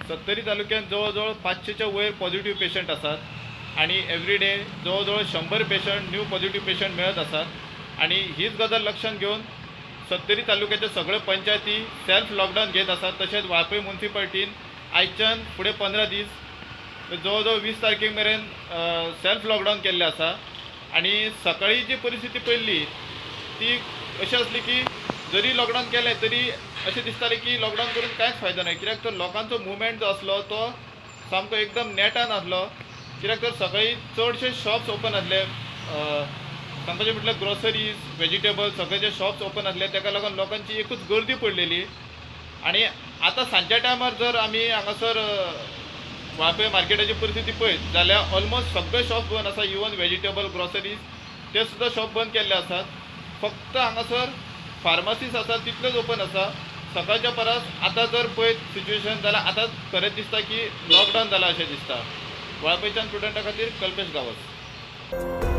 सत्तरी तालुक्यात जवळ जवळ 500च्या वयर पॉझिटिव्ह पेशंट आसात आनी एवरी डे जवळ जवळ 100 पेशंट न्यू पॉझिटिव्ह पेशंट मेळत आसात आनी हीच गजाल लक्षात घेवन सत्तरी तालुक्याचे सगळे पंचायती सेल्फ लॉकडावन घेत आसात. तशेंच वाळपय मुन्सिपाल्टीन आयच्यान फुडें 15 दीस जवळ जवळ 20 तारखेक मेरेन सेल्फ लॉकडावन केल्लें आसा. आनी सकाळी जी परिस्थिती पळयल्ली ती अशी आसली की जरी लॉकडावन केलें तरी अशें दिसतालें की लॉकडावन करून कांयच फायदो ना, कित्याक तर लोकांचो मुवमेंट जो आसलो तो सामको एकदम नेटान आसलो. कित्याक तर सकाळी चडशे शॉप्स ओपन आसले, सांगपाचें म्हटल्यार ग्रोसरीज, वेजिटेबल सगळे जे शॉप्स ओपन आसले, ताका लागून लोकांची एकूच गर्दी पडलेली. आनी आतां सांजच्या टायमार जर आमी हांगासर वाळपय मार्केटाची परिस्थिती पळयत जाल्यार ऑलमोस्ट सगळे शॉप्स बंद आसा. इवन वेजिटेबल, ग्रोसरीज ते सुद्दां शॉप बंद केल्ले आसात. फक्त हांगासर फार्मासीस आसा तितल्योच ओपन आसा. सकाळच्या परस आतां जर पळयत सिच्युएशन जाल्यार आतां खरेंच दिसता की लॉकडावन जाला अशें दिसता. वाळपयच्यान प्रुडंटा खातीर कल्पेश गांवस.